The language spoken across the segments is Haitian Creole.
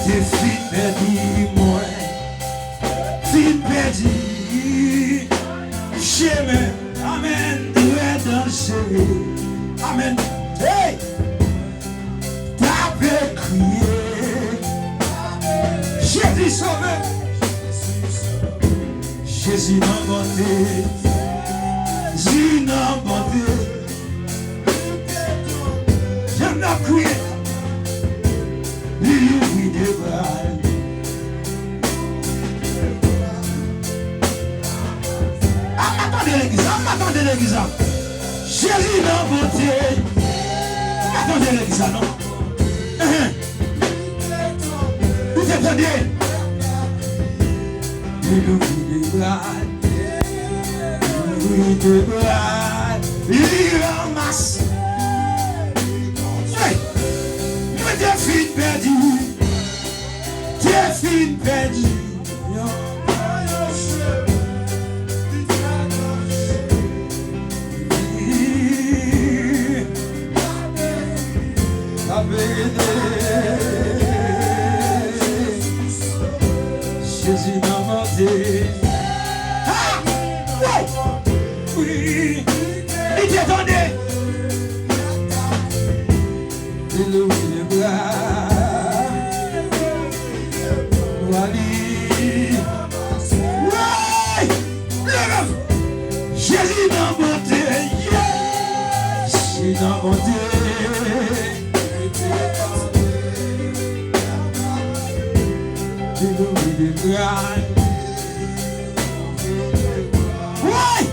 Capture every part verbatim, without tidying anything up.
Te fin pèdi mwen, fin pèdi chemen. Amèn, trè danjere. Amèn. Hey! Tape kriye. Jezi sove. Jezi nan bonte. Jezi nan bonte. Jan n ap kriye. Li louvri de bra l. An m tande legliz la, an m tande legliz la. Jezi nan bonte. An m tande legliz la non. Enhen. Ou te tande? Li louvri de bra l. Louvri de bra l. Li ranmase. Wi. Mwen te fin pèdi. Te fin pèdi. Jezi nan bonte. Ha! Wow! Wi. Li te tande. Li louvri bra. Bra li. Woy! Leve! Jezi nan bonte. Yes! Jezi nan bonte. Li louvri bra. Woy!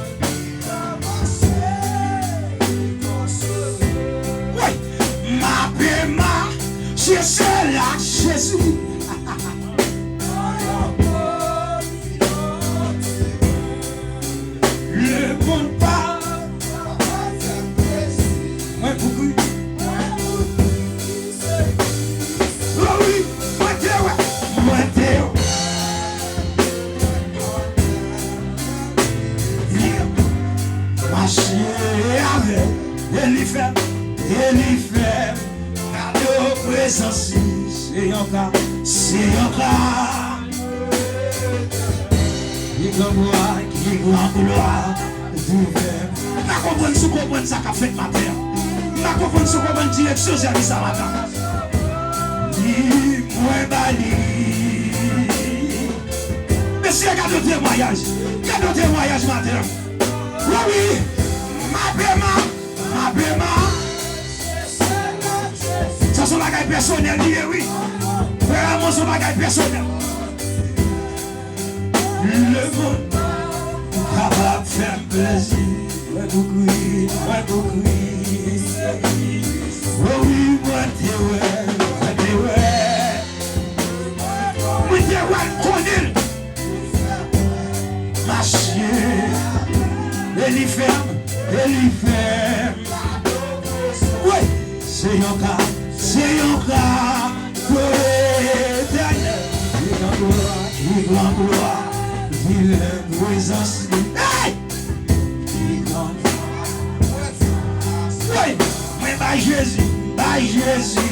Woy! M ape mache sèl ak Jezi. Lemonn pa mwen pou kri. Oh wi, mwen te wè, mwen te wè. Li mache avè, e li fè, e li fè. Gade prezans li, se yon ka, se yon ka. Ki gran glwa, ki gran glwa. M pa konprann si w konprann sa k ap fèt maten an. M pa konprann si w konprann direksyon sèvis la maten an. Li mwen ba li. Mesye, gade yon temwayaj. Gade yon temwayaj maten an. Wi, wi. M ape ma, m ape ma. Sa se yon bagay pèsonèl li ye, wi. Vrèman, se yon bagay pèsonèl. Lemonn kapab fè m plezi. Mwen pou kri, mwen pou kri. Oh wi, mwen te wè, mwen te wè. Mwen te wè l konnen l. Mache, e li fè m, e li fè m. Wi, se yon ka, se yon ka. Glwa Etènèl, ki gran glwa, ki gran glwa, vilèn prezans li. Hey! Ki gran glwa, wi, mwen bay Jezi, bay Jezi.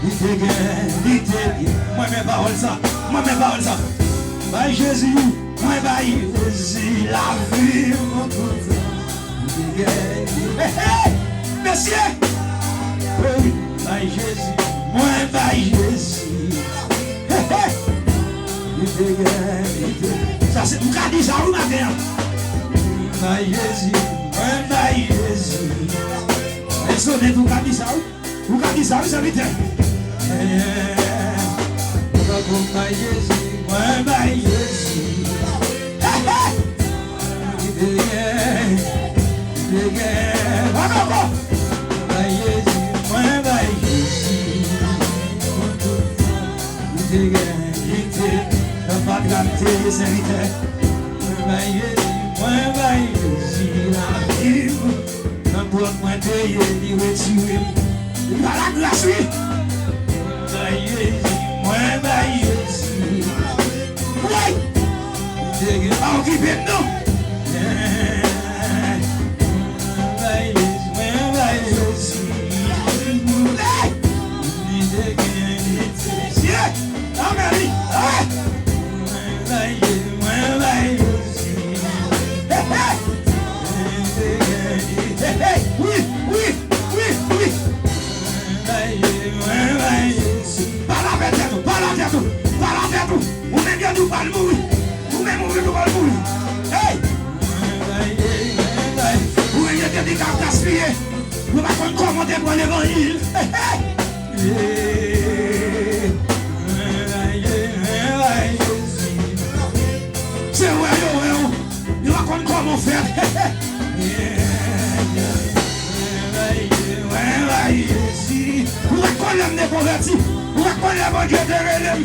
Li te gen, li te gen. Mwen men pawòl sa, mwen men pawòl sa. Bay Jezi, mwen bay Jezi lavi m pou toutan. Hey, hey! Mesye! Wi, bay Jezi, mwen bay Jezi. Hey, hey! Li te gen, li te gen. Sa se, m ka di sa wi maten an. Bay Jezi, mwen bay Jezi. Mwen sonnen tou ka di sa wi. Ou ka di sa, wi, sèvitè. Mwen bay Jezi, mwen bay Jezi. Hey, hey! Li te gen, li te gen. Mwen bay Jezi, mwen bay Jezi. Li te gen, li te, nan fatra m te ye sèvitè. Mwen bay Jezi, mwen bay Jezi lavi m. Nan pòt mwen te ye, li retire m. Li pa lagras, wi. Mwen bay Jezi, mwen bay Jezi. Wi! Li te gen pa okipe m, non. Mwen bay Jezi, mwen bay Jezi. Hey! Li Pale avè tèt ou, pale avè tèt ou, pale avè tèt ou. Ou menm yo di w pral mouri. Ou menm ou di w pral mouri. Hey! Ou menm yo te di k ap gaspiye. Yo pa konn kòman te pran levanjil. Hey, hey! Se wè yo wè w. Yo pa konn kòman w fè. Ou pa konn lè m te konvèti. Ou pa konn lè Bondye te rele m.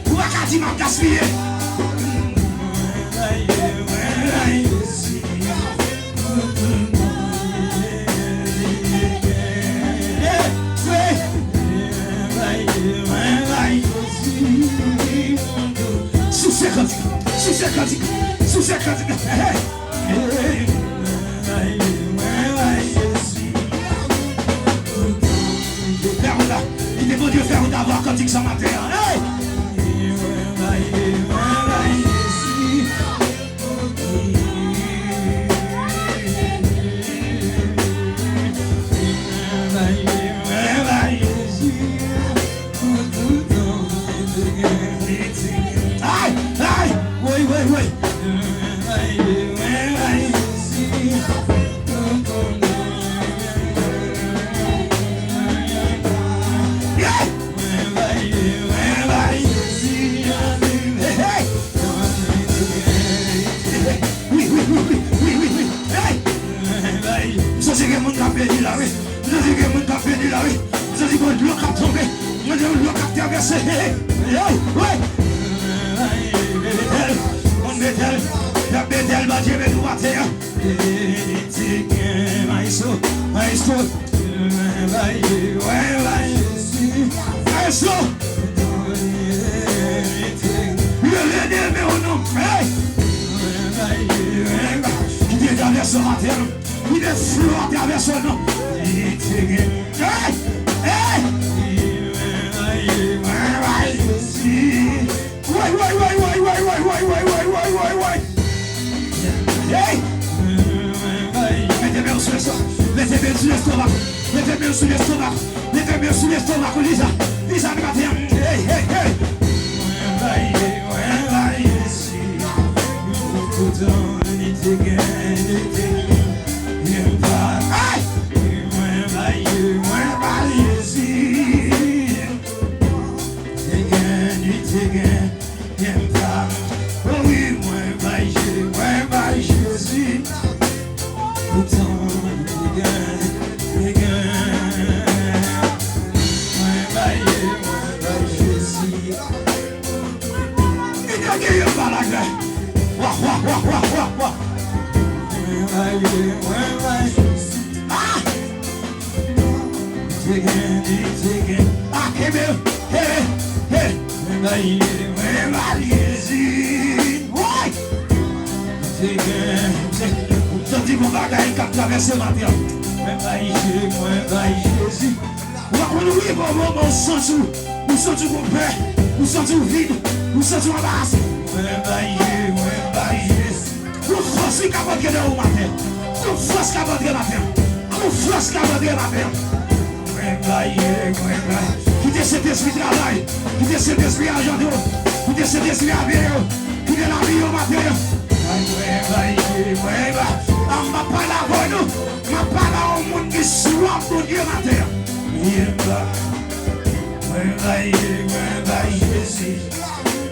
Ou pa ka di m ap gaspiye. Sou se kantik, sou se kantik, sou se kantik. Hey, hey. Fè wout la. Kite Bondye fè wout avè w kantik sa maten an. Hey! Ay, ay, woy, woy, woy. Hey! Hey, hey! Wi, wi, wi, wi, wi, wi, wi. Hey! M santi gen moun k ap beni la, wi. M santi gen moun k ap beni la, wi. M santi gon dlo k ap tonbe. M santi yon dlo k ap travèse. Hey, hey, hey, wi. Betèl, moun Betèl, y ap Betèl, Bondye met nou atè a. Li te gen maestro, maestro. Mwen bay, mwen bay Jezi. Maestro. Yo leve men w non. Hey! Mwen bay, mwen bay. Ki te travèse maten an. Ki te flo a travèse non. Li te gen. Hey! Hey! Mwen bay, mwen bay Jezi. Woy, woy, woy, woy. Hey! Mete men w sou lestomak. Mete men sou lestomak. Mete men sou lestomak. Mete men sou lestomak ou, Liza. Liza, li maten an. Hey, hey, hey! Mwen bay, mwen bay Jezi. Poutan li te gen, li te gen. Li pa. Hey! Mwen bay, mwen bay Jezi. Te gen, li te gen, gen pa. O wi, mwen bay Je-, mwen bay Jezi. Poutan li te gen, li te gen. Mwen bay, mwen bay Jezi. Li te gen, gen pa la. Wa, wa, wa, wa, wa, wa. Mwen bay, mwen bay Jezi. Ah! Li te gen, li te gen. Ah, kenbe l. Hey, hey. Mwen bay, mwen bay Jezi. Woy! Li te gen, li te, ou santi gon bagay k ap travèse maten an. Mwen bay Je-, mwen bay Jezi. Ou pa konn wi, bon, bon, bon, ou santi w, ou santi w gon pè, ou santi w vid, ou santi w anbarase. Mwen bay Je-, mwen bay Jezi. Yon fòs ki ka rantre nan ou maten. Yon fòs ka rantre maten. Yon fòs ka rantre maten. Mwen bay, mwen bay. Kite Sentespri travay. Kite Sentespri ajande w. Kite Sentespri aveye w. Kite l abiye w maten. Ay, mwen bay, mwen bay. A, m ap pale avè nou. M ap pale a yon moun ki swaf Bondye maten. Mwen bay, mwen bay, mwen bay Jezi.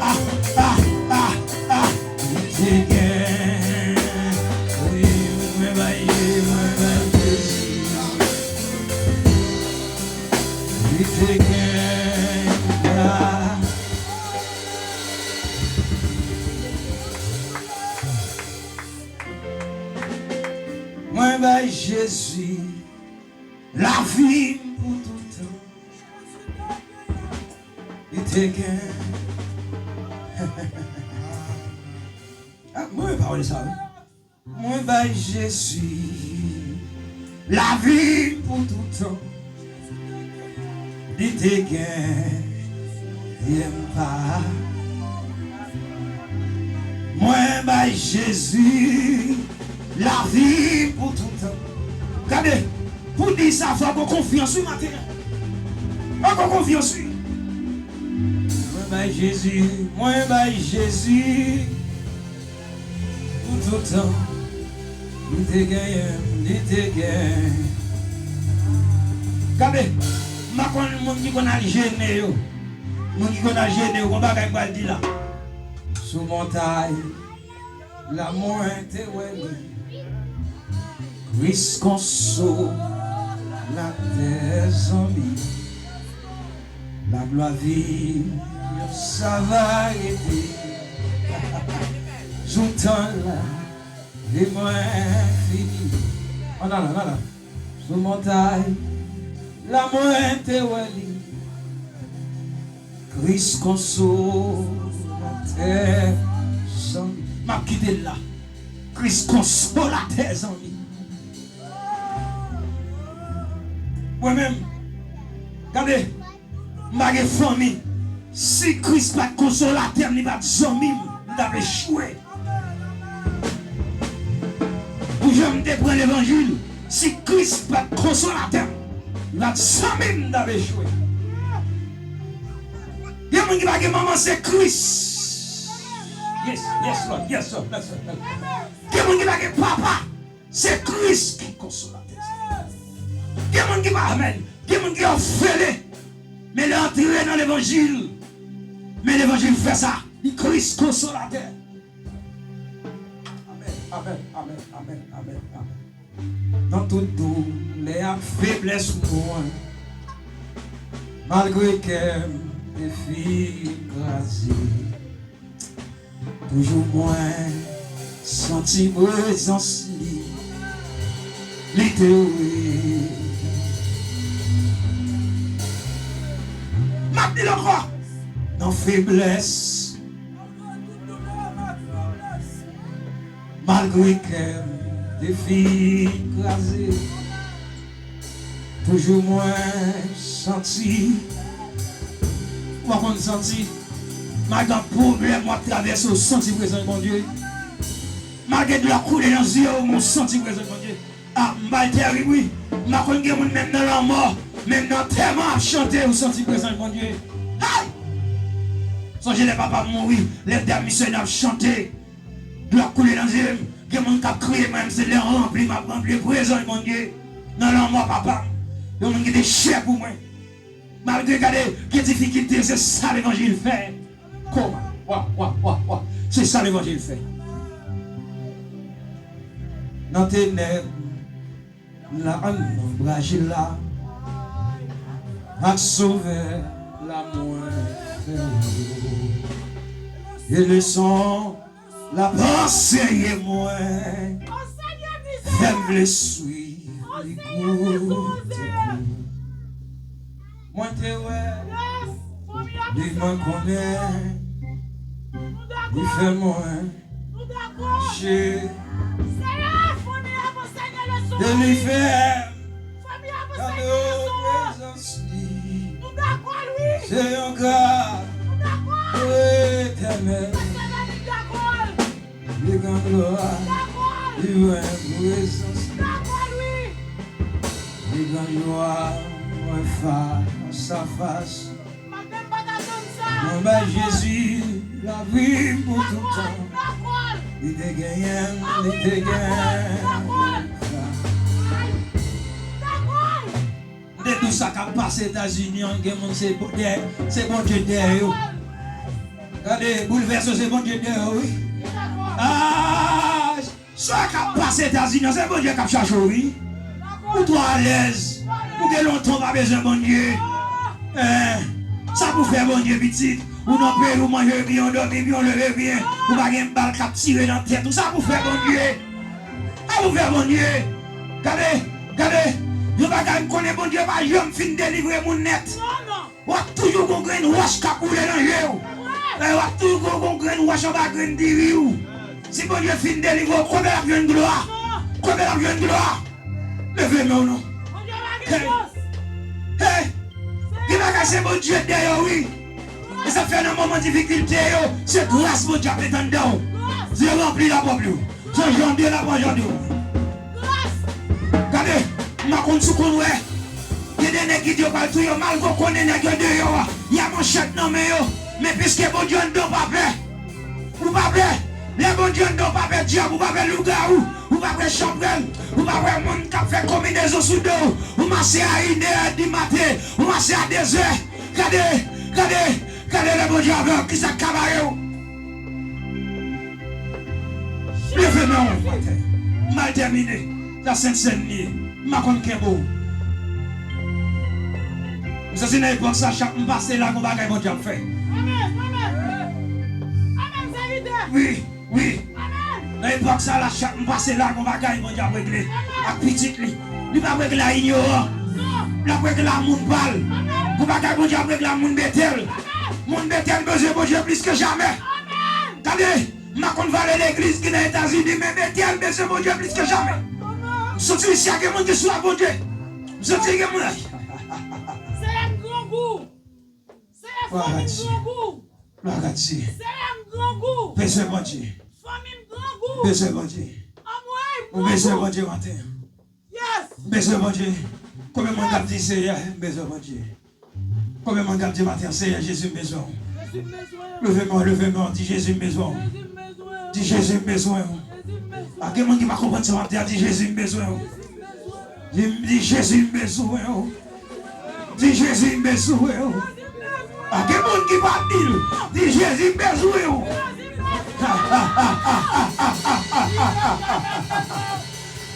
Ah, ah, ah, ah. Li te gen, wi, mwen bay, mwen bay Jezi. Li te gen, ah. Mwen bay Jezi lavi m pou toutan. Li te gen. Ah, mwen renmen pawòl sa, wi. Mwen bay Jezi lavi m pou toutan. Li te gen, li pa. Mwen bay Jezi lavi m pou toutan. Gade, pou di sa, fò w gon konfyans, wi, maten an. Poko konfyans wi. Mwen bay Jezi, mwen bay Jezi. Pou toutan, li te genyen m, li te genyen. Gade, m pa konn moun ki konn al jene yo. Moun ki konn al jene yo, gon bagay m pral di la. Sou montay la mwen te wè li. Kris konsolatè zanmi. Laglwa vi sa va rete. Joutan la, e mwen fini. Ann al, ann al. Sou montay la mwen te wè li. Kris konsolatè zanmi. M ap kite l la. Kris konsolatè zanmi. Mwen menm, gade, m pa gen fanmi. Si Kris pa t konsolatè m, li pa t zanmi m, m t ap echwe. Pou jan m te pran levanjil, si Kris pa t konsolatè m, li pa t zanmi m, m t ap echwe. Gen moun ki pa gen manman, se Kris. Yes, yes, Lord, yes, Lord, yes, Lord. Gen moun ki pa gen papa, se Kris ki konsolatè. Gen moun ki pa, amèn. Gen moun ki òfelen. Men lè antre nan levanjil, men levanjil fè sa. Li Kris konsolatè. Amèn, amèn, amèn, amèn, amèn, amèn. Nan tout doulè ak feblès mwen, malgre kè m te fin kraze, toujou mwen santi prezans li, li te rete. M ap di l ankò, nan feblès, malgre kè m te fin kraze, toujou mwen santi. Ou pa konn santi? Malgre pwoblèm w ap travèse, ou santi prezans Bondye. Malgre dlo ap koule nan zye w, men ou santi prezans Bondye. A, m bay tèrib wi. M pa konn gen moun menm nan lanmò, menm nan antèman ap chante, ou santi prezans Bondye. Hey! Sonje lè papa m mouri, lè dam misye ap chante. Dlo ap koule nan zye m. Gen moun k ap kriye, mwen menm se lè ranpli m ap ranpli prezans Bondye. Nan lanmò papa m. Yon moun ki te chè pou mwen. Malgre gade, gen difikilte, se sa levanjil fè. Koma, wa, wa, wa, wa. Se sa levanjil fè. Nan tenèb la, ann nan ombraj la, ak Sovè la mwen fè yo. E leson l ap anseye mwen, fè m vle swiv li kout pou kout. Mwen te wè li, mwen konnen li fè mwen mache. E li fè m gade prezans li. Se yon gras pou Etènèl. Li gen glwa, li gen prezans. Li gen glwa, mwen fas a fas. Mwen bay Jezi lavi m pou toutan. Li te genyen m, li te genyen m. M te di w sa k ap pase Etazini an, gen moun se bo-, dèyè, se Bondye dèyè yo. Gade, boulvès yo se Bondye dèyè yo, wi. Ah, sa k ap pase Etazini an, se Bondye k ap chache w, wi. Ou twò alèz. Ou gen lontan w pa bezwen Bondye. Eh, sa pou fè Bondye, pitit. Ou nan peyi, ou manje byen, ou dòmi byen, ou leve byen. Ou pa gen bal k ap tire nan tèt ou. Sa pou fè Bondye. Sa pou fè Bondye. Gade, gade. Yon bagay m konnen, Bondye pa janm fin delivre moun nèt. W ap toujou gon grenn wòch k ap woule nan je w. Eh, w ap toujou gon, gon grenn wòch anba grenn diri w. Si Bondye fin delivre w, kote l ap jwenn glwa? Kote l ap jwenn glwa? Leve men w non. Hey! Hey! Gen bagay se Bondye dèyè w, wi. E sa fè nan moman difikilte yo, se gras Bondye ap met anndan w. Zye ranpli l ap ranpli w. Jan Jan de la pran Jan de. Gade, m pa konn si w konn wè. de nèg ki di yo pral touye w, malgre w konnen nèg yo deyò a, y a manchèt nan men yo. Men piske Bondye anndan, w pa pè. Ou pa pè. Lè Bondye anndan, w pa pè dyab, ou pa pè lougawou, ou pa pè chanpwèl, ou pa pè moun k ap fè konbinezon sou do w. Ou mache a inè di maten, ou mache a dezè. Gade, gade, gade lè Bondye avè w, kisa k ka bare w? Leve men w maten. M al tèmine. Sa Sentsèn li ye. M pa konn kenbe w. M santi nan epòk sa, chak m pase la, gon bagay Bondye ap fè. Amèn, amèn. Amèn, sèvitè. Wi, wi. Amèn. Nan epòk sa la, chak m pase la, gon bagay Bondye ap regle. Amèn. Ak pitit li. Li p ap regle a inyoran. Non. L ap regle a moun pa l. Amèn. Gon bagay Bondye ap regle a moun Betèl. Amèn. Moun Betèl bezwen Bondye plis ke jamè. Amèn. Tande, m pa konn valè legliz ki nan Etazini, men Betèl bezwen Bondye plis ke jamè. Amèn. M santi isi a gen moun ki swaf Bondye. M santi gen moun. Senyè m grangou. Senyè, fanmi m grangou. Glwa a Dye. Senyè m grangou. Bezwen Bondye. Fanmi m grangou. Bezwen Bondye. Anmwey, ou bezwen Bondye maten. Yes. M bezwen Bondye. Konbyen moun k ap di, Seyè, m bezwen Bondye? Konbyen moun k ap di maten, Seyè Jezi, m bezwen w? Jezi, m bezwen w. Leve men w, leve men w, di, Jezi, m bezwen w. Jezi, m bezwen w. Di, Jezi, m bezwen w. Jezi, m bezwen w. A, gen moun ki pa konprann sa m ap di a, di, Jezi, m bezwen w. Jezi, m bezwen w. Di, di, Jezi, m bezwen w. Di, Jezi, m bezwen w. A, gen moun ki pa di l. Di, Jezi, m bezwen w.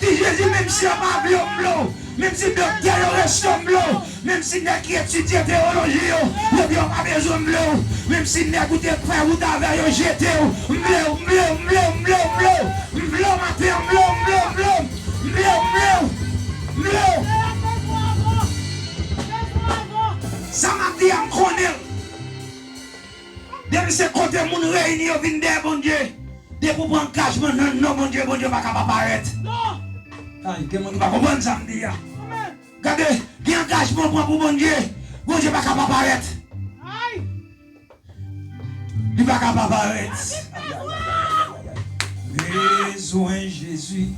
Di, Jezi, menm si yo pa vle w, m vle w. Menm si doktè yo rejte w, m vle w. Menm si nèg ki etidye teyoloji yo, yo di yo pa bezwen w, m vle w. Menm si nèg ou te fè wout avè yo jete w, m vle w, m vle w, m vle w, m vle w, m vle w. M vle w maten an, m vle w, m vle w, m vle w. M vle w, m vle w, m vle w. M vle w. Sa m ap di a, m konnen l. Depi se kote moun reyini yo vin dèyè Bondye, depi w pran angajman nan non Bondye, Bondye pa ka pa parèt. Ay, gen moun ki pa konprann sa m di a. Gade, gen angajman w pran pou Bondye, Bondye pa ka pa parèt. Li pa ka pa parèt. Bezwen Jezi.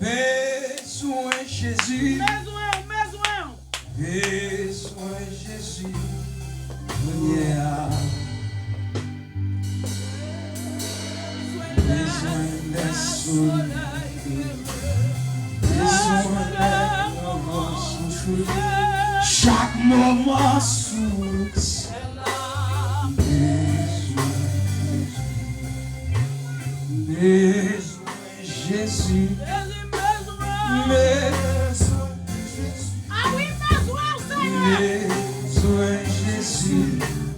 Bezwen Jezi. Bezwen, bezwen. Bezwen Jezi. Kounye a. Bezwen lè solèy leve. Bezwen lè gran van soufle. Chak moman sou wout. Bezwen, bezwen Jezi. Bezwen Jezi. Ah wi, bezwen w, Senyè. Bezwen Jezi.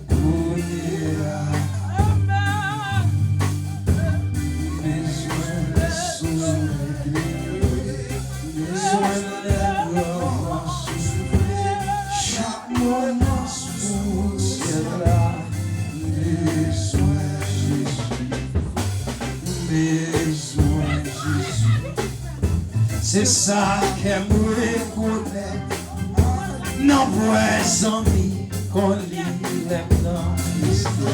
Kounye a. Amèn. Bezwen lè solèy leve. Bezwen lè gran van soufle. Chak moman sou syèl la. Bezwen Jezi. Bezwen Jezi. Se sa kè m rekonèt. Nan pwen zanmi kon li lè m nan mistè.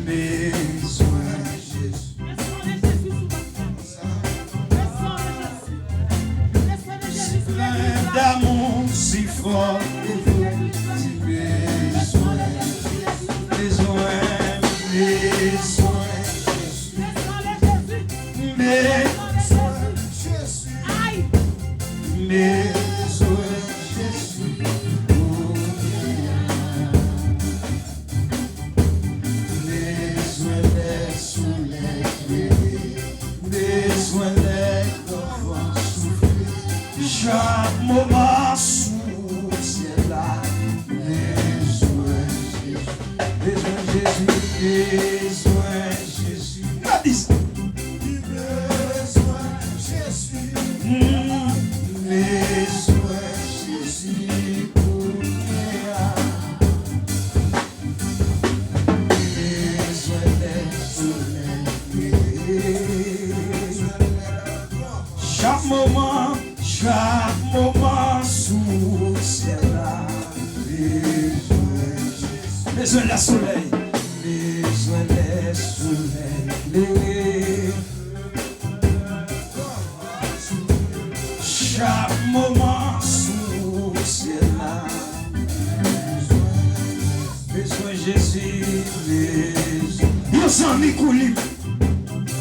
Bezwen Jezi. Damou si fò, bezwen, bezwen, bezwen, bezwen Jezi. Bezwen lè solèy leve, bezwen lè gran van soufle. Chak moman sou syèl la, bezwen Jezi, bezwen Jezi, bezwen Jezi. Gade sa. Li bezwen Jezi. Mm, bezwen Jezi kounye a. Bezwen lè solèy leve. Chak moman, chak moman sou syèl la. Bezwen Jezi. Bezwen lè solèy. Bezwen lè solèy leve. Yon zanmi kouli.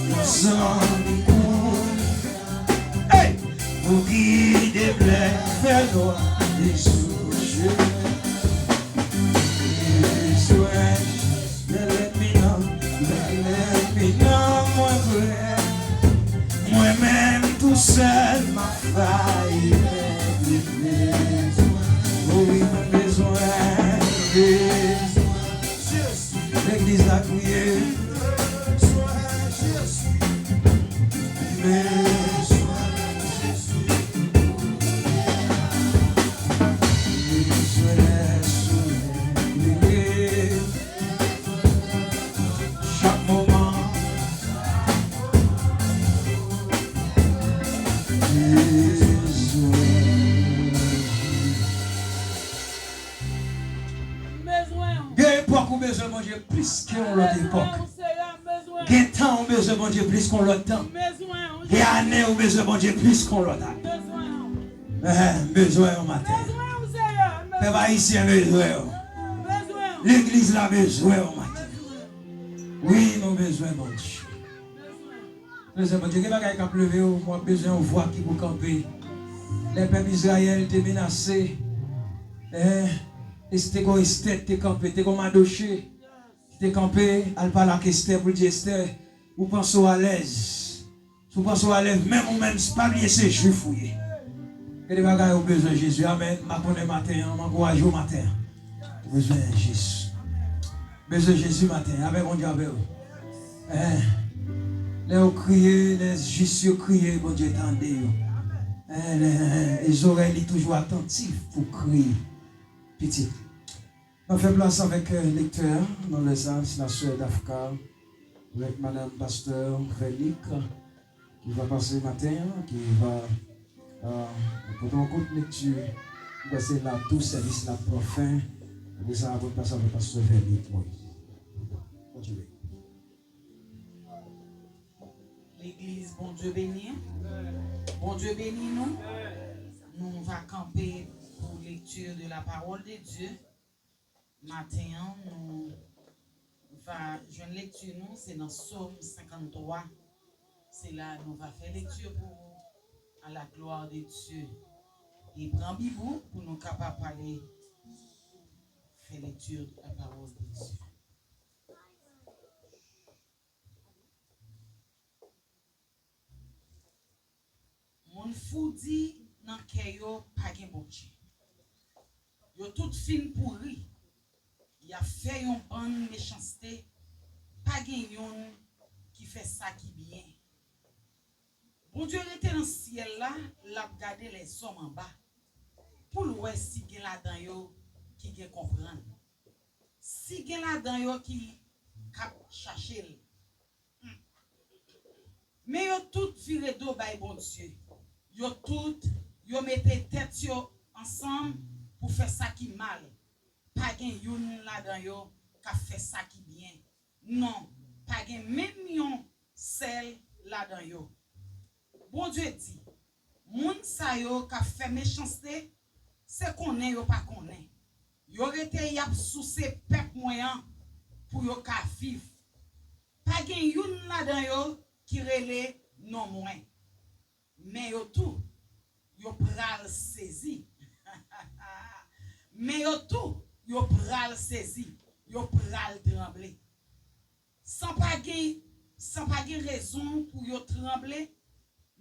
Yon zanmi kouli. Hey! Pou gide m lè fè nwa e sou chemen. Bezwen, lè lènmi nan, lè lènmi nan mwen prè. Mwen menm tou sèl m ap fayi, mwen bezwen. O wi, mwen bezwen, bezwen. Legliz la kriye. Bezwen Jezi. Bezwen solèy leve. Chak moman. Bezwen. Gen epòk ou bezwen Bondye plis ke yon lòt epòk. Gen tan ou bezwen Bondye plis ke yon lòt tan. Gen ane ou bezwen Bondye plis ke yon lòt ane. Eh, m bezwen w maten. Pèp ayisyen bezwen w. Legliz la bezwen w maten. Wi, nou bezwen Bondye. Bezwen Bondye. Gen bagay k ap leve w, w ap bezwen yon vwa ki pou kanpe. Lè pèp Izrayèl te menase, eh, Estè, te gon Estè te kanpe, te gon Madoche ki te kanpe, al pale ak Estè pou l di, Estè, ou panse w alèz. Si w panse w alèz, menm ou menm, pa bliye se Jwif ou ye. Gen de bagay ou bezwen Jezi. Amèn. M pa konnen maten an, m ankouraje w maten an. Ou bezwen Jezi. Bezwen Jezi maten an. Avè Bondye avè w. Eh, lè yo kriye, lè jis yo kriye, Bondye tande yo. Eh, lè, e zòrèy li toujou atantif pou kri pitit. N ap fè plas avèk, eh, lektè a, nan lè sa, se la sè Dafka, avèk madanm pastè Vènik, ki va pase maten an, ki va, eh, pote yon kout lekti. Mwen kwè se la tou sèvis la pran fen. Apre sa, apre pase avèk pastè Vènik Moyiz. Kontinye. Legliz, Bondye beni. Bondye beni nou. Nou va kanpe pou lecture de la parole de Dieu. Maten an, nou va jwenn lekti nou, se nan Sòm senkanntwa. Se la nou va fè lekti pou ou, à la gloire de Dieu. E pran Bib ou pou nou kapab pale, fè lecture de la parole de Dieu. Moun fou di nan kè yo pa gen Bondye. Yo tout fin pouri. Y ap fè yon bann mechanste, pa gen youn ki fè sa ki byen. Bondye rete nan syèl la, l ap gade lèzòm anba, pou l wè si gen ladan yo ki gen konprann, si gen ladan yo ki k ap chache l. Men yo tout vire do bay Bondye. Yo tout, yo mete tèt yo ansanm pou fè sa ki mal. Pa gen youn ladan yo k ap fè sa ki byen. Non, pa gen menm yon sèl ladan yo. Bondye di, moun sa yo k ap fè mechanste, se konnen yo pa konnen. Yo rete y ap souse pèp mwen an pou yo ka viv. Pa gen youn ladan yo ki rele non mwen. Men yo tou, yo pral sezi. Men yo tou, yo pral sezi. Yo pral tranble. San pa gen, san pa gen rezon pou yo tranble,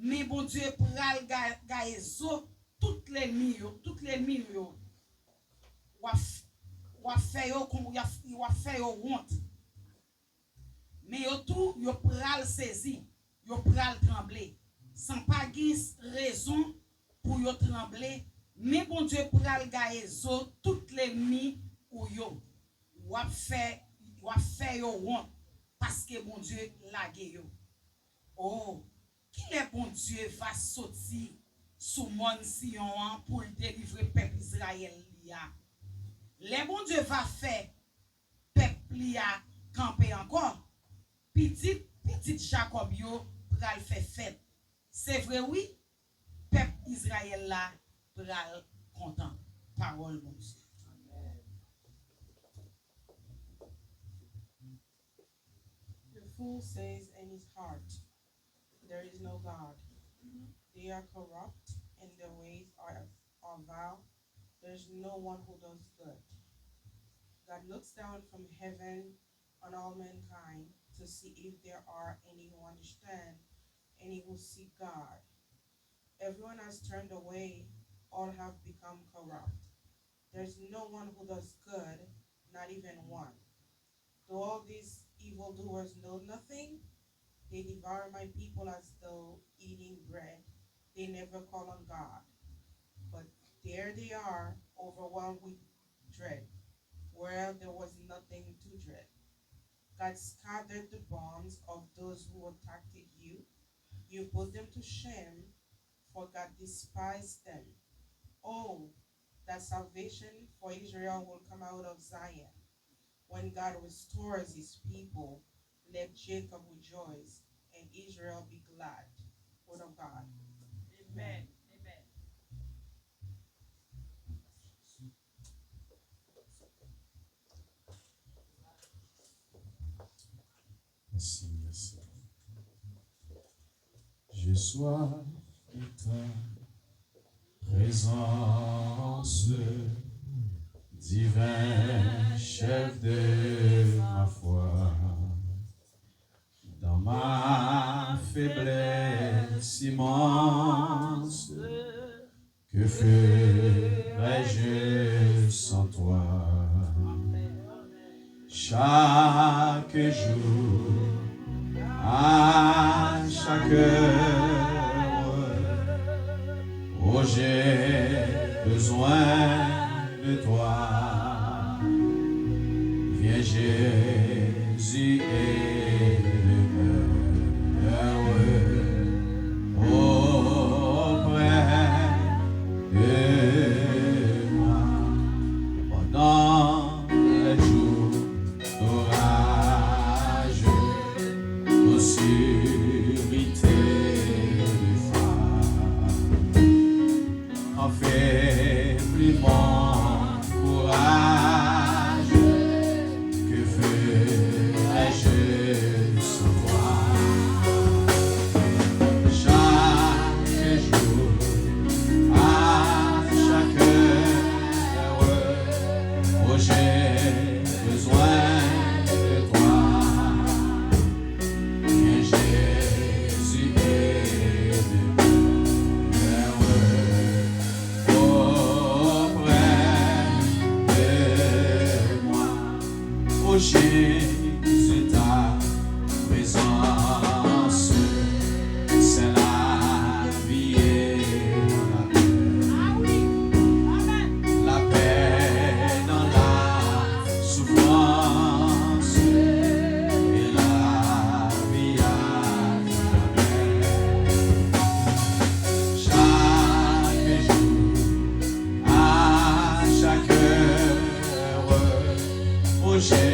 men Bondye pral ga-, gaye zo tout lènmi yo, tout lènmi yo. W ap, w ap fè yo kon, w ap, w ap fè yo wont. Men yo tou, yo pral sezi, yo pral tranble. San pa gen s-, rezon pou yo tranble, men Bondye pral gaye zo tout lènmi ou yo. W ap fè, w ap fè yo wont, paske Bondye lage yo. O, kilè Bondye va soti sou mòn Siyon an pou l delivre pèp Izrayèl li a? Lè Bondye va fè pèp li a kanpe ankò, pitit pitit Jakòb yo pral fè fèt. Se vre wi, pèp Izrayèl la pral kontan. Pawòl Bondye. Who says in his heart, "There is no God"? They are corrupt, and their ways are, are vile. There's no one who does good. God looks down from heaven on all mankind to see if there are any who understand, any who seek God. Everyone has turned away, all have become corrupt. There's no one who does good, not even one. Do all these evildoers know nothing? They devour my people as though eating bread. They never call on God. But there they are, overwhelmed with dread, where there was nothing to dread. God scattered the bones of those who attacked you. You put them to shame, for God despised them. Oh, that salvation for Israel will come out of Zion. When God restores his people, let Jacob rejoice and Israel be glad. Word of God. Amen. Amen. Merci, merci. J'ai soif de ta présence, divin chef de ma foi. Dans ma faiblesse immense, que ferais-je sans toi? Chaque jour, à chaque heure, oh, j'ai besoin de toi. Viens, Jésus, et demeure auprès de moi. Pendant les jours orageux, obscurité de froid, affaiblis mon courage, que ferais-je sans toi? Chaque jour, à chaque heure, oh, j'ai besoin de toi. Viens, Jésus, et demeure auprès de moi. Oh Jésus, ta présence, c'est la vie et la paix. La paix dans la souffrance et la vie à travers. Chaque jour, à chaque heure, oh, j'ai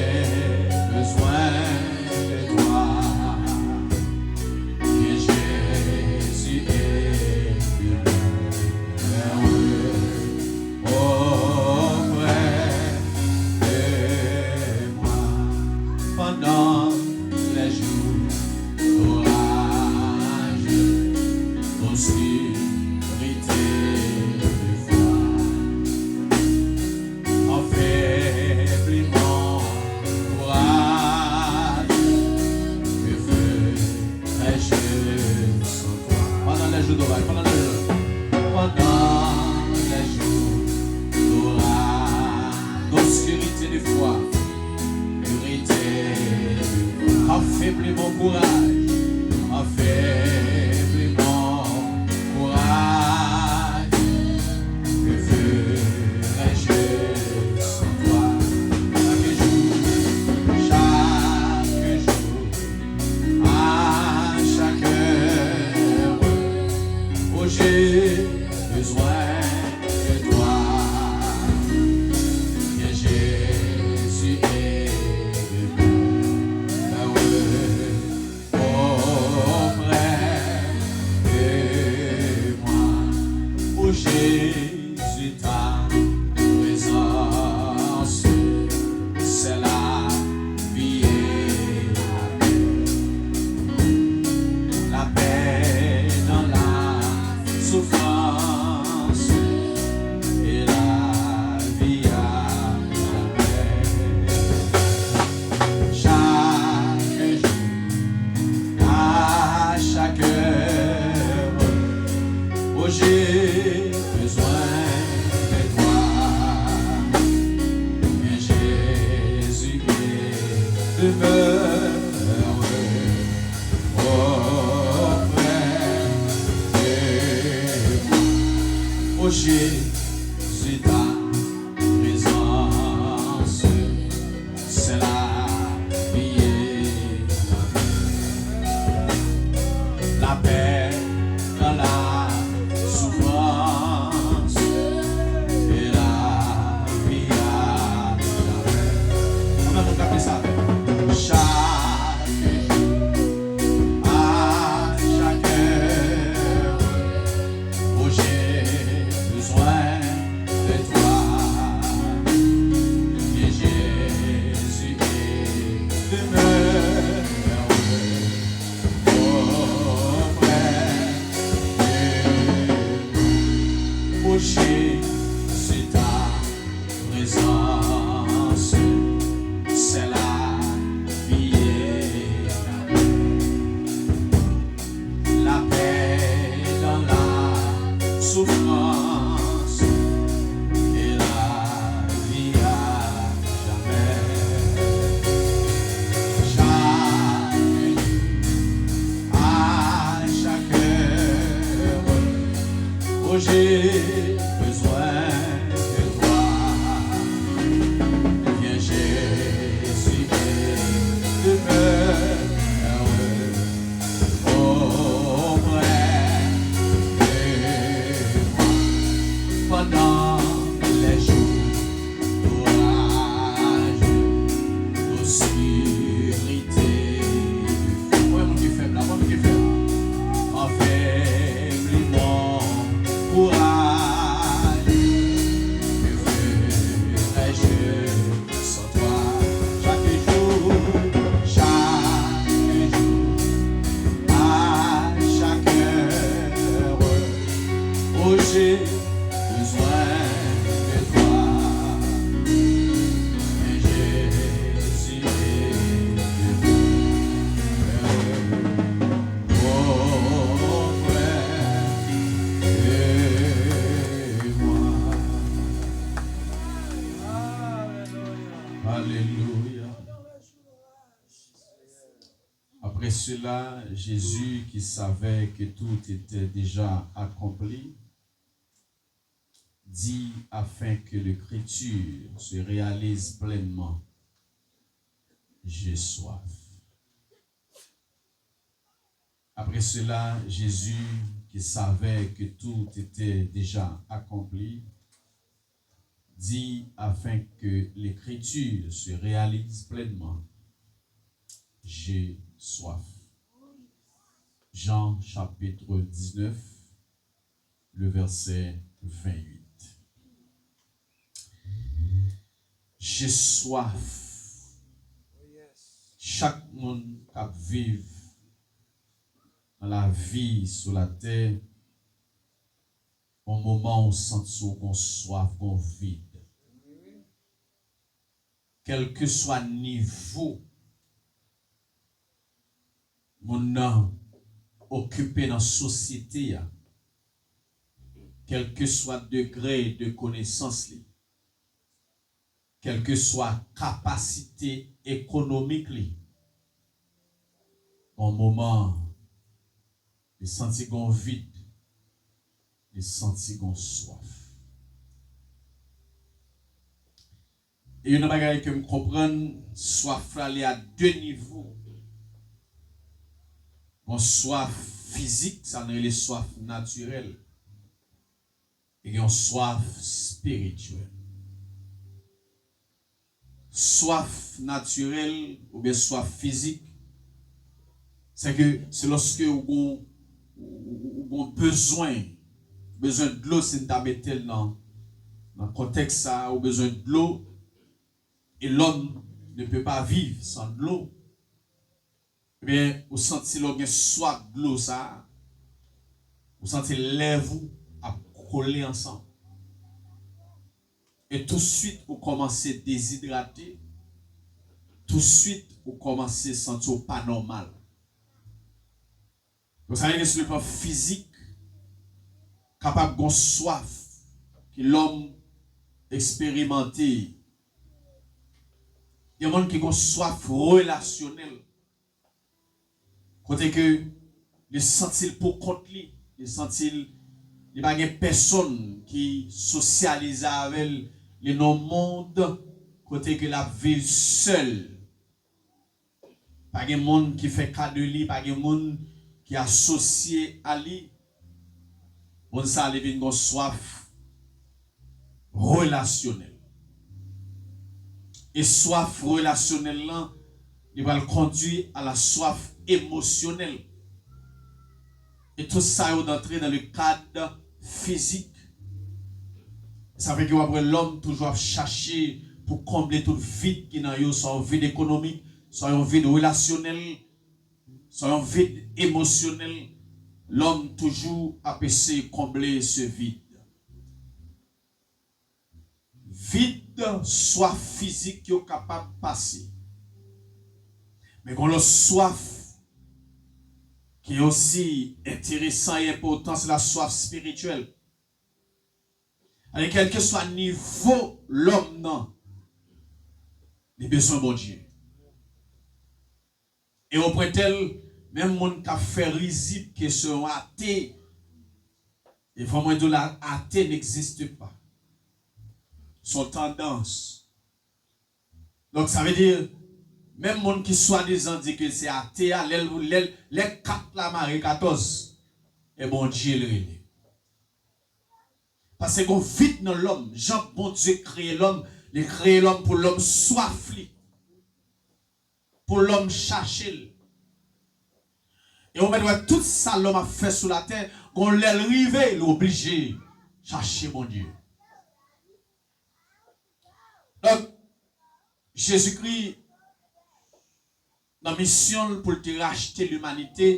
Sans, c'est la vie éternelle. La paix dans la souffrance et la vie à jamais. Chaque jour, à chaque heure, oh, j'ai besoin de toi. Viens, Jésus, et demeure auprès de moi pendant les jours orageux d'obscurité. Mwen, moun ki fèb la, mwen ki fèb. Affaiblis mon courage, que ferais-je sans toi? Chaque jour, chaque jour, à chaque heure, oh, j'ai besoin de toi. Jésus, auprès de moi. Alléluia. Après cela, Jésus, qui savait que tout était déjà accompli, dit, afin que l'Écriture se réalise pleinement, j'ai soif. Après cela, Jésus, qui savait que tout était déjà accompli, dit, afin que l'Écriture se réalise pleinement, j'ai soif. Jean chapitre dix-neuf, le verset vingt-huit. J'ai soif. Chak moun k ap viv nan lavi sou latè, yon moman ou santi w gon swaf, gon vid. Kèlkeswa nivo moun nan okipe nan sosyete a, kèlkeswa degre de konesans li, kèlkeswa kapasite ekonomik li, yon moman, li santi gon vid, li santi gon swaf. E youn nan bagay ke m konprann, swaf la, li a de nivo. Gon swaf fizik, sa nou rele swaf natirèl. E gen yon swaf espirityèl. Swaf natirèl oubyen swaf fizik, se ke se lòske ou gon, ou, ou, ou gon bezwen, bezwen dlo, si n ta mete l nan, nan kontèks sa a, ou bezwen dlo, et l'homme ne peut pas vivre sans dlo. Ebyen, ou santi lè w gen swaf dlo sa a, ou santi lèv ou ap kole ansanm. E touswit ou kòmanse dezidrate, touswit ou kòmanse santi w pa nòmal. Donk, sa vle di sou le plan fizik, kapab gon swaf ke lòm eksperimante. Gen moun ki gon swaf relasyonèl. Kote ke li santi l pou kont li, li santi l, li pa gen pèsonn ki sosyalize avè l, li nan yon mond kote ke l ap viv sèl. Pa gen moun ki fè ka de li, pa gen moun ki asosye a li. Moun sa a, li vin gon swaf relasyonèl. E swaf relasyonèl lan, li pral kondwi a la swaf emosyonèl. E tout sa yo antre dans le cadre physique. Sa fè ke w ap wè lòm toujou ap chache pou konble tout vid ki nan yo, swa yon vid ekonomik, swa yon vid relasyonèl, swa yon vid emosyonèl. Lòm toujou ap eseye konble se vid. Vid, swaf fizik yo kapab pase. Men gen yon lòt swaf ki osi enteresan e enpòtan, se la swaf espirityèl. Alè, kèlkeswa nivo lòm nan, li bezwen Bondye. E o pwen tèl, menm moun k ap fè rizib ke se yon ate, e fò mwen di w la, ate n'existe pas. Se yon tandans. Donk, sa vle di, menm moun ki swadizan di ke se ate a, lè l, lè l, lè kat la mare katòz, e Bondye l rele. Paske gon vid nan lòm, jan Bondye kreye lòm, li kreye lòm pou lòm swaf li, pou lòm chache l. E ou mèt wè tout sa lòm ap fè sou latè, gon lè l rive, li oblije chache Bondye. Donk, Jezikri, nan misyon l pou l te rachte limanite,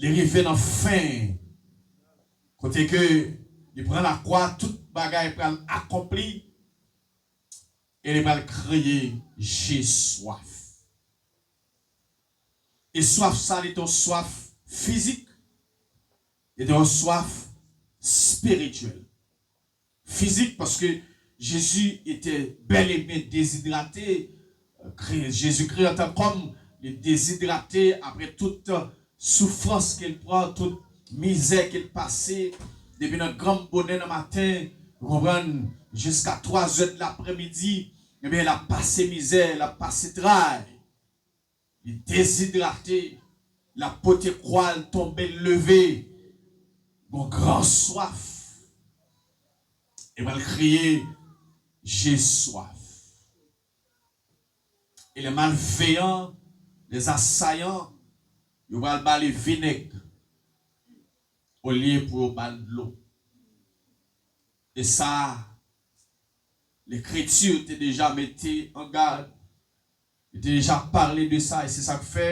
li rive nan fen, kote ke li pran lakwa, tout bagay pral akonpli, e li pral kreye je swaf. E swaf sa, li te yon swaf fizik, li te yon swaf espirityèl. Fizik, paske Jezi te bèl e byen dezidrate. Kri-, Jezikri antan kòm, li dezidrate apre tout soufrans ke l pran, tout mizè ke l pase, depi nan granm bonè nan maten, ou konprann, jiska twa zè de lapremidi, ebyen, l ap pase mizè, l ap pase tray. Li dezidrate, l ap pote kwa l, tonbe, l leve. Gon gran swaf. E pral kriye, je swaf. E lè malveyan, lè asayan, yo pral ba li vinèg olye pou yo ba l dlo. E sa, Lekriti te deja mete an gad, li te deja pale de sa, e se sa k fè,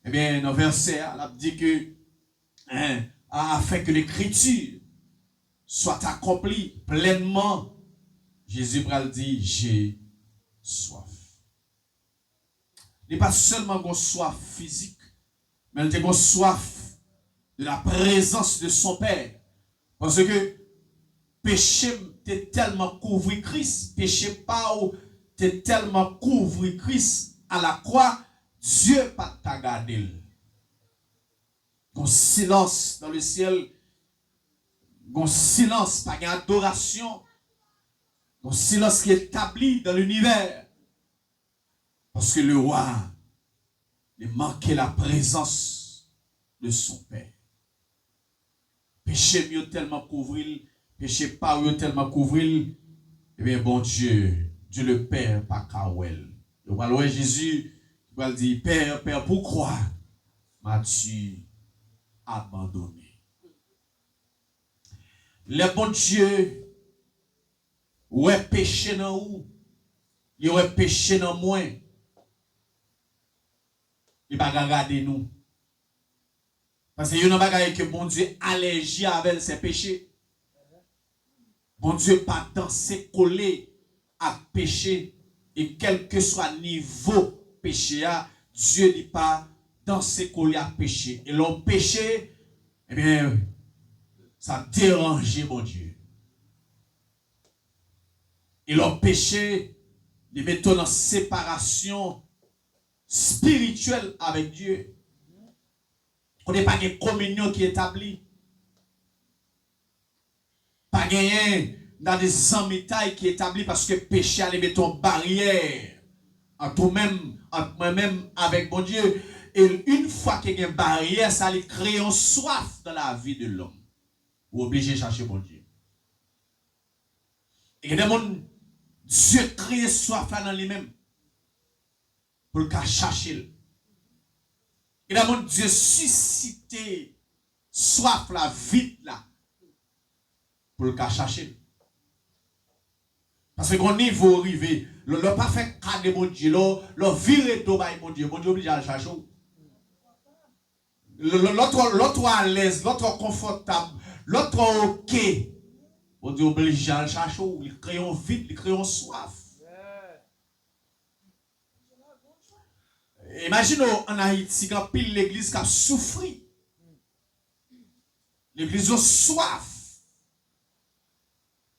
ebyen, nan vèsè a, l ap di ke, hein, afin que l'écriture soit accomplie pleinement, Jezi pral di, j'ai soif. Li pa t sèlman gon swaf fizik, men li te gon swaf de la présence de son Père. Paske peche m te tèlman kouvri Kris, peche pa w te tèlman kouvri Kris a la kwa, Dye pa t ka gade l. Gon silans dans le ciel, gon silans, pa gen adorasyon, gon silans ki etabli dans l'univers. Paske le wa, li manke la prezans de son pè. Peche m yo tèlman kouvri l, peche pa w yo tèlman kouvri l, ebyen, Bondye, Dieu le Père, pa ka wè l. Yo pral wè Jezi, li pral di, Père, Père, pourquoi m'as-tu abandonné? Lè Bondye wè peche nan ou, li wè peche nan mwen, li pa ka gade nou. Paske youn nan bagay ke Bondye alèji avè l, se peche. Bondye pa danse kole ak peche, e kèlkeswa nivo peche a, Dye li pa danse kole ak peche. E lè w peche, ebyen, sa deranje Bondye. E lè w peche, li mete w nan separasyon espirityèl avèk Dye. Kote pa gen kominyon ki etabli. Pa genyen, n ta di, zanmitay ki etabli paske peche a li mete yon baryè ant ou menm, ant mwen menm avèk Bondye. E yon fwa ke gen baryè sa, li kreye yon swaf dans la vie de l'homme. Ou oblije chache Bondye. E gen de moun, Dye kreye swaf la nan li menm pou l ka chache l. Gen de moun, Dye sisite swaf la, vid la, pou l ka chache l. Paske gon nivo w rive, lè, lè w pa fè ka de Bondye, lè w, lè w vire do bay Bondye, Bondye oblije al chache w. Lè, lè, lè w twò, lè w twò alèz, lè w twò konfòtab, lè w twò oke, Bondye oblije al chache w, li kreye yon vid, li kreye yon swaf. Imajine w ann Ayiti, gen anpil legliz k ap soufri. Legliz yo swaf.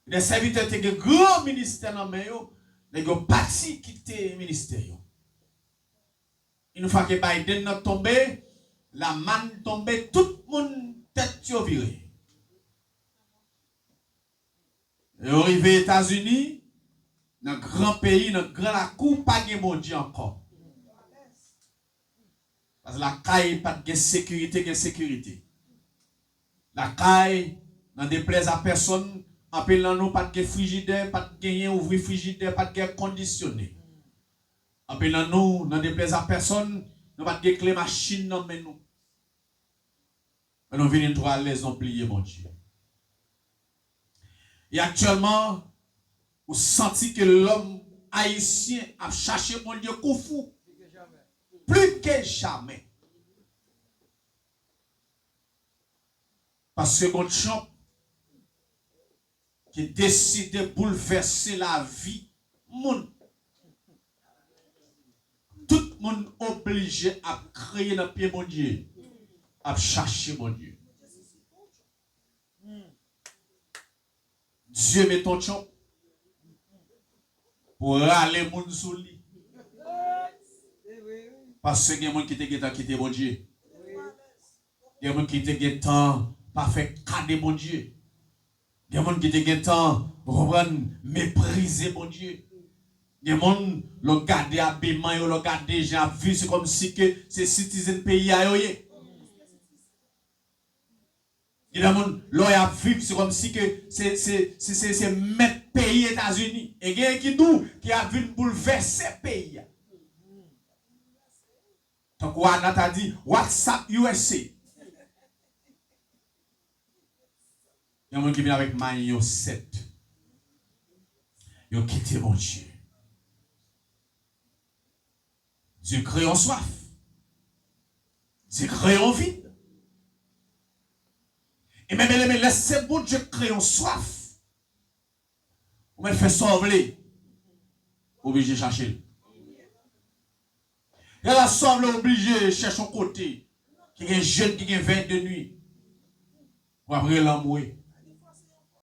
Gen sèvitè te gen gran ministè nan men yo, nèg yo pati kite ministè yo. Yon fwa ke Biden nan tonbe, lamàn tonbe, tout moun tèt yo vire. Yo rive Etazini, nan gran peyi, nan gran lakou, pa gen Bondye ankò. Paske lakay pa t gen sekirite, gen sekirite. Lakay, nan deplèz a pèsonn, anpil nan nou pa t gen frijidè, pa t genyen ouvri frijidè, pa t gen èkondisyone. Anpil nan nou, nan deplèz a pèsonn, nou pa t gen kle machin nan men nou. Men nou vin twò alèz, nou bliye Bondye. E aktyèlman, ou santi ke lòm ayisyen ap chache Bondye kou fou. Pli ke jamè. Paske gon Trump ki deside boulvèse lavi moun. Tout moun oblije ap kriye nan pye Bondye, ap chache Bondye. Dye met yon Trump pou rale moun sou li. Paske gen moun ki te gentan kite Bondye. Gen moun ki te gentan pa fè ka de Bondye. Gen moun ki te gentan, ou konprann, meprize Bondye. Gen moun, lè w gade abiman yo, lè w gade jan y ap viv, se kòmsi ke se citizen peyi a yo ye. Gen de moun, lè y ap viv, se kòmsi ke se, se, se, se, se mèt peyi Etazini. E gen ki tou, ki ap vin boulvèse peyi a. Tankou Ana ta di, "What's up, U S A?" Gen moun ki vin avèk mindset. Yo kite Bondye. Dye kreye yon swaf. Dye kreye yon vid. E men, byeneme, lè se Bondye k kreye yon swaf, ou mèt fè sa w vle, ou oblije chache l. Lè la sa w vle, w oblije chèche yon kote ki gen jèn, ki gen vèy de nwi. W ap rele anmwe.